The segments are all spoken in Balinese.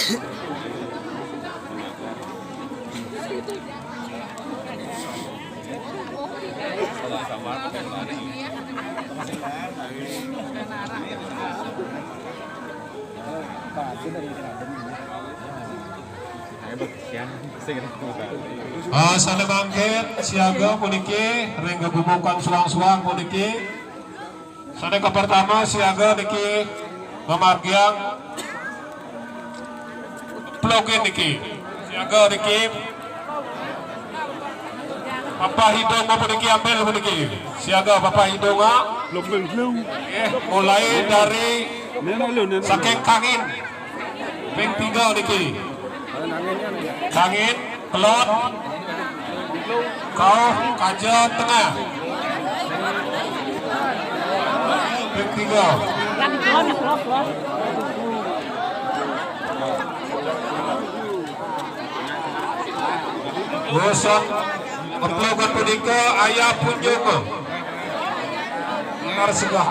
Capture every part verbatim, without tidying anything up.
Ah, sané mangkin siaga puniki ring gegubukan suang-suang puniki. Sané kapertama siaga niki mamargiang plogin niki. Siaga niki Papa Hidung puniki, ambil puniki. Siaga Papa Hidung, ah. Eh, mulai dari saking kangin. Ping tiga niki. Kangin, kelod, kauh, kaja, tengah. Ping tiga. Bosan, keplok punika ayah punjuk. Dengar segah.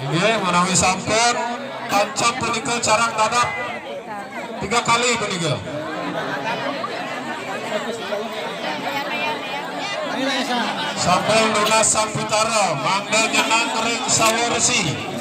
Inggih, manawi sampun tancap punika carang dadap tiga kali punika. Sampun nunas Sang Pitara, mangda nyeneng ring sawa resi.